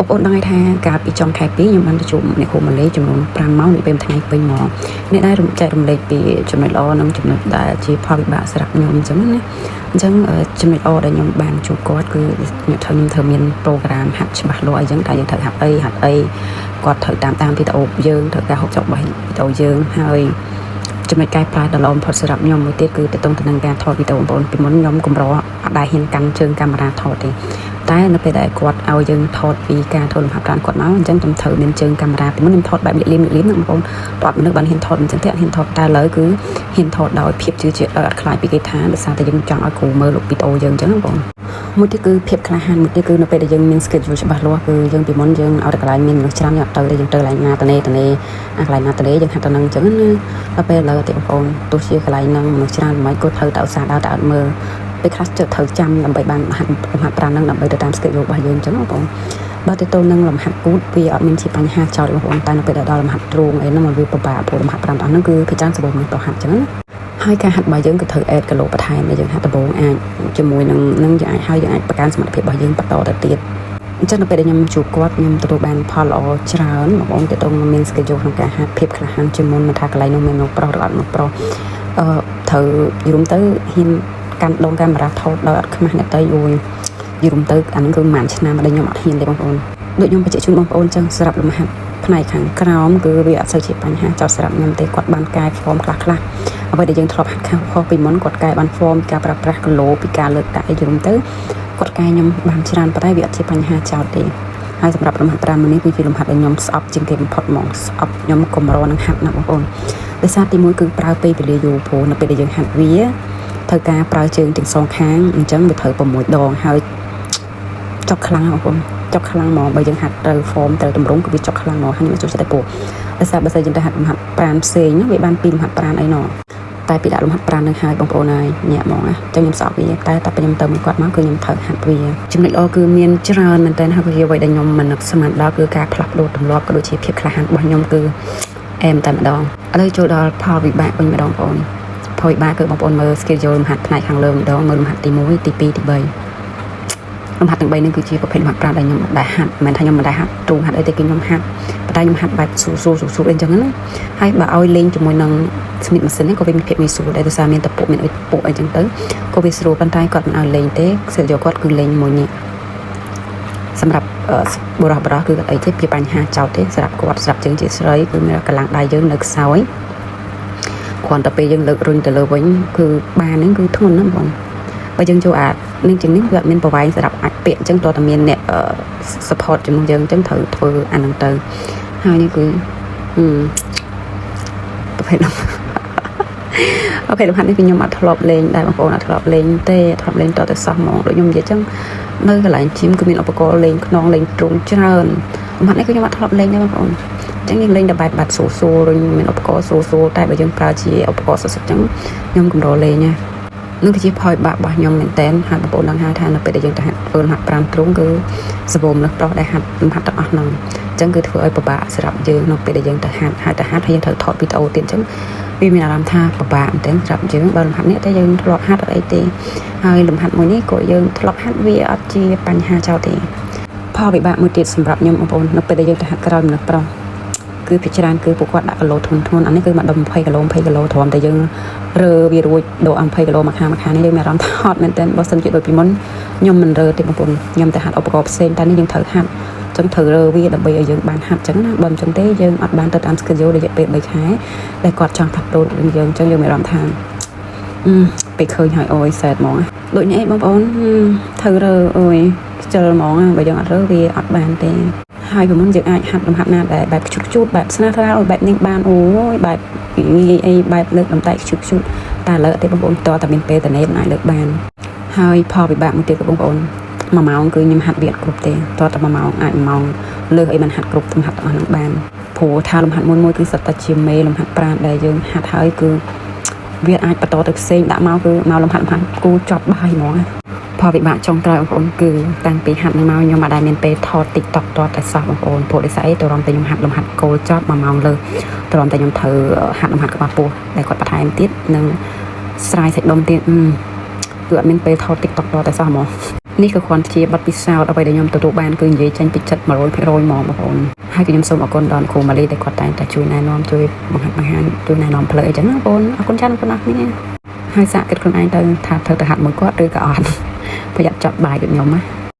បងប្អូនដឹងហើយថាកាលពីចុងខែ2ខ្ញុំបានទៅជួបអ្នកគ្រូម៉ាឡេចំនួន5ម៉ោងនេះពេលថ្ងៃពេញហ្មងអ្នកដែលរំចែករំលែកពីចំណុចល្អនិងចំណុចដែលជាផលវិបាកសម្រាប់ខ្ញុំអញ្ចឹងណាអញ្ចឹងចំណុចល្អដែលខ្ញុំបានជួបគាត់គឺខ្ញុំត្រូវមាន program ហាត់ច្បាស់លាស់អីចឹងតែយើងត្រូវហាត់អីហាត់អីគាត់ត្រូវតាមតាមវីដេអូយើងត្រូវការហូបចុករបស់វីដេអូយើងហើយចំណុចកែប្រែដ៏ល្អបំផុតសម្រាប់ខ្ញុំមួយទៀតគឺតទៅទៅនឹងការថតវីដេអូបងប្អូនពីមុនខ្ញុំកម្រអត់ដែលហ៊ានកាន់ជើងកាមេរ៉ាថតទេតែនៅពេលដែលគាត់ឲ្យយើងថតពីការធ្វើលំហាត់ប្រាណគាត់មកអញ្ចឹងខ្ញុំត្រូវមានជើងកាមេរ៉ាពីមុនខ្ញុំថតបែបលៀមលៀមហ្នឹងបងប្អូនតើមនុស្សបានហ៊ានថតអញ្ចឹងទេអត់ហ៊ានថតតែឥឡូវគឺហ៊ានថតដោយភាពជឿជាក់ដោយអត់ខ្លាចពីគេថាដោយសារតែយើងចង់ឲ្យគ្រូមើលវីដេអូយើងអញ្ចឹងបងប្អូនមួយទៀតគឺភាពក្លាហានមួយទៀតគឺនៅពេលដែលយើងមាន schedule ច្បាស់លាស់គឺយើងពីមុនយើងឲ្យតែកន្លែងមានមនុស្សច្រើនយើងអត់ទៅទេយើងទៅកន្លែងណាតនេតនេអាកន្លែងណាតនេយើងហាត់ទៅនឹងអញ្ចឹងណាដល់ពេលឥឡូវទេបងប្អូនទោះជាកន្លែងហ្នឹងមនុស្សច្រើនមិនក៏ត្រូវតែឧស្សាហ៍ដើរតែអត់មើលពេលខ្លះជិតត្រូវចាំដើម្បីបានហាត់លំហាត់ប្រាណហ្នឹងដើម្បីទៅតាម schedule របស់យើងអញ្ចឹងបងប្អូនបើទៅទៅនឹងលំហាត់គូតវាអត់មានជាបញ្ហាចោលបងប្អូនតែនៅពេលដល់លំហាត់ទ្រូងអីហ្នឹងវាពិបាកព្រោះលំហាត់ប្រាណទាំងហ្នឹងគឺភាគច្រើនសម្បូរមនុស្សទៅហាត់អញ្ចឹងណាហើយការហាត់របស់យើងគឺត្រូវ add គីឡូបន្ថែមដែលយើងហាត់ដំបូងអាចជាមួយនឹងនឹងយើងអាចហើយយើងអាចបង្កើនសមត្ថភាពរបស់យើងបន្តទៅទៀតអញ្ចឹងនៅពេលដែលខ្ញុំជួបគាត់ខ្ញុំទទួលបានផលល្អច្រើនបងប្អូនទៅនឹងមាន schedule ក្នុងការហាត់ភាពក្លាហានជាងមុនមិនថាកន្លែងនោះមានមនុស្សប្រុសឬអត់មនុស្សប្រុសអឺត្រូវយល់ទៅហ៊ានកាន់ដងកាមេរ៉ាថតដោយអត់ខ្មាស់អ្នកទៅយូរយល់ទៅអាហ្នឹងគឺប្រហែលឆ្នាំដែលខ្ញុំអត់ហ៊ានទេបងប្អូនដូចខ្ញុំបញ្ជាក់ជូនបងប្អូនចឹងសម្រាប់លំហាត់ផ្នែកខាងក្រោមគឺវាអត់សូវជាបញ្ហាចោតសម្រាប់ខ្ញុំទេគាត់បានកែ form ខ្លះខ្លះអ្វីដែលយើងធ្លាប់ហាត់ខុសពីមុនគាត់កែបាន form ការប្រើប្រាស់គីឡូពីការលើកដាក់អីយល់ទៅគាត់កែខ្ញុំបានច្រើនប៉ុន្តែវាអត់ជាបញ្ហាចោតទេហើយសម្រាប់លំហាត់5នេះគឺជាលំហាត់ដែលខ្ញុំស្អប់ជាងគេបំផុតហ្មងស្អប់ខ្ញុំកម្រនឹងហាត់ណាបងប្អូនដោយសារទី1គឺប្រើពេលវេលាយូរព្រោះនៅពេលដែលយើងហាត់វាត្រូវការប្រើជើងទាំងសងខាងអញ្ចឹងវាត្រូវ6ដងហើយចុកខ្លាំងបងប្អូនចុកខ្លាំងហ្មងបើយើងហាត់ត្រូវ form ត្រូវតម្រង់គឺវាចុកខ្លាំងហ្មងហើយខ្ញុំចូលចិត្តតែពោះដោយសារបើសិនយើងទៅហាត់លំហាត់ប្រាណផ្សេងវាបានពីលំហាត់ប្រាណអីណោះតែពីដាក់លំហាត់ប្រាណនឹងហើយបងប្អូនហើយញាក់ហ្មងណាចឹងខ្ញុំស្អប់វាតែតែខ្ញុំទៅមួយគាត់មកគឺខ្ញុំត្រូវហាត់វាចំណុចល្អគឺមានច្រើនមែនតើហើយគឺអ្វីដែលខ្ញុំមិននឹកស្មានដល់គឺការផ្លាស់ប្ដូរទម្លាប់ក៏ដូចជាភាពក្លាហានរបស់ខ្ញុំគឺអែមតែម្ដងឥឡូវចូលដល់ផលវិបាកវិញម្ដងបងប្អូនផលវិបាកគឺបងប្អូនមើល schedule លំហាត់ផ្នែកខាងលើម្ដងមើលលំហាត់ទី1ទី2ទី3លំហាត់ទាំង3នេះគឺជាប្រភេទលំហាត់ប្រាណដែលខ្ញុំអត់ដែលហាត់មិនមែនថាខ្ញុំមិនដែលហាត់ទ្រូងហាត់អីទេគឺខ្ញុំហាត់ប៉ុន្តែខ្ញុំហាត់បែបស្រួលស្រួលស្រួលអីចឹងណាហើយបើឲ្យលេងជាមួយនឹង Smith machine នេះក៏វាមានភាពងាយស្រួលដែរដោយសារមានតពុកមានអុយពុកអីចឹងទៅក៏វាស្រួលប៉ុន្តែគាត់មិនឲ្យលេងទេ schedule គាត់គឺលេងមួយនេះសម្រាប់បុរសបុរសគឺអត់អីទេជាបញ្ហាចោតទេសម្រាប់គាត់សម្រាប់ជើងជាស្រីគឺមានកម្លាំងដៃយើងនៅខ្សោយគ្រាន់តែពេលយើងលើករុញទៅលើវិញគឺបានហ្នឹងគឺធ្ងន់ណាស់បងបើយើងចូលអានឹងជាងនេះវាអត់មានប្រវែងសម្រាប់អាចពាក់អញ្ចឹងតើតែមានអ្នក support ជាមួយយើងអញ្ចឹងត្រូវធ្វើអាហ្នឹងទៅហើយនេះគឺប្រភេទអូខេលំហាត់នេះគឺខ្ញុំអត់ធ្លាប់លេងដែរបងប្អូនអត់ធ្លាប់លេងទេធ្លាប់លេងតទៅសោះហ្មងដូចខ្ញុំនិយាយចឹងនៅកន្លែង gym គឺមានឧបករណ៍លេងខ្នងលេងទ្រូងច្រើនលំហាត់នេះគឺខ្ញុំអត់ធ្លាប់លេងដែរបងប្អូនអញ្ចឹងយើងលេងតែបែបបែបស្រួលស្រួលរុញមានឧបករណ៍ស្រួលស្រួលតែបើយើងប្រើជាឧបករណ៍សុទ្ធៗចឹងខ្ញុំកម្រលេងណានឹងគឺជាផលវិបាករបស់ខ្ញុំមែនតើហើយបងប្អូនដឹងហើយថានៅពេលដែលយើងទៅហាត់ធ្វើលំហាត់5ទ្រូងគឺសបោមនុស្សប្រុសដែលហាត់លំហាត់ទាំងអស់ហ្នឹងអញ្ចឹងគឺធ្វើឲ្យពិបាកសម្រាប់យើងនៅពេលដែលយើងទៅហាត់ហើយទៅហាត់ហើយយើងត្រូវថតវីដេអូទៀតអញ្ចឹងវាមានអារម្មណ៍ថាពិបាកមែនទែនសម្រាប់យើងបើលំហាត់នេះតែយើងធ្លាប់ហាត់អត់អីទេហើយលំហាត់មួយនេះក៏យើងធ្លាប់ហាត់វាអត់ជាបញ្ហាចោលទេផលវិបាកមួយទៀតសម្រាប់ខ្ញុំបងប្អូននៅពេលដែលយើងទៅហាត់ក្រោយមនុស្សប្រុសគឺភាគច្រើនគឺពួកគាត់ដាក់គីឡូធ្ងន់ធ្ងន់អានេះគឺមកដុំ20គីឡូ20គីឡូទ្រាំតែយើងរើវារួចដក20គីឡូមកខាងមកខាងនេះយើងមានអារម្មណ៍ថាហត់មែនទែនបើសិនជាដូចពីមុនខ្ញុំមិនរើទេបងប្អូនខ្ញុំតែហាត់ឧបករណ៍ផ្សេងតែនេះយើងត្រូវហាត់ចឹងត្រូវរើវាដើម្បីឲ្យយើងបានហាត់ចឹងណាបើមិនចឹងទេយើងអត់បានទៅតាម schedule រយៈពេល3ខែដែលគាត់ចង់ផ្លាស់ប្ដូរនឹងយើងចឹងយើងមានអារម្មណ៍ថាអឺពេលឃើញហើយអូយសែតហ្មងដូចនេះឯងបងប្អូនត្រូវរើអូយខ្ជិលហ្មងបើយើងអត់រើវាអត់បានទេហើយពីមុនយើងអាចហាត់លំហាត់ណាដែលបែបខ្ជូតខ្ជូតបែបស្នាស្រាលបែបនេះបានអូយបែបងាយអីបែបលើកដំតែខ្ជូតខ្ជូតតែឥឡូវអត់ទេបងប្អូនតតែមានពេលតនេមិនអាចលើកបានហើយផលវិបាកមួយទៀតក៏បងប្អូន1ម៉ោងគឺខ្ញុំហាត់វាអត់គ្រប់ទេតតែ1ម៉ោងអាច1ម៉ោងលើសអីមិនហាត់គ្រប់លំហាត់ទាំងអស់ហ្នឹងបានព្រោះថាលំហាត់មួយមួយគឺសិតតែជាមេលំហាត់ប្រាណដែលយើងហាត់ហើយគឺវាអាចបន្តទៅផ្សេងដាក់មកគឺមកលំហាត់លំហាត់គូចប់បាយហ្មងផលវិបាកចុងក្រោយបងប្អូនគឺតាំងពីហាត់នឹងមកខ្ញុំអត់ដែលមានពេលថត TikTok តតែសោះបងប្អូនព្រោះដោយសារអីទរំតែខ្ញុំហាត់លំហាត់គោលចប់1ម៉ោងលើទរំតែខ្ញុំត្រូវហាត់លំហាត់ក្បាលពោះដែលគាត់បន្ថែមទៀតនិងស្រាយសាច់ដុំទៀតគឺអត់មានពេលថត TikTok តតែសោះហ្មង។ នេះក៏គ្រាន់ជាបទពិសោធន៍អ្វីដែលខ្ញុំទទួលបានគឺនិយាយចេញពីចិត្ត100%ហ្មងបងប្អូនហើយក៏ខ្ញុំសូមអរគុណដល់គ្រូម៉ាលីដែលគាត់តែងតែជួយណែនាំជួយបង្ហាត់បង្ហាញជួយណែនាំផ្លូវអីចឹងណាបងប្អូនអរគុណច្រើនបងប្អូនអរគ្នាហើយសាកគិតខ្លួនឯងទៅថាត្រូវទៅហាត់មួយគាត់ឬក៏អត់ប្រយ័ត្នចត់បាយដូចខ្ញុំណា។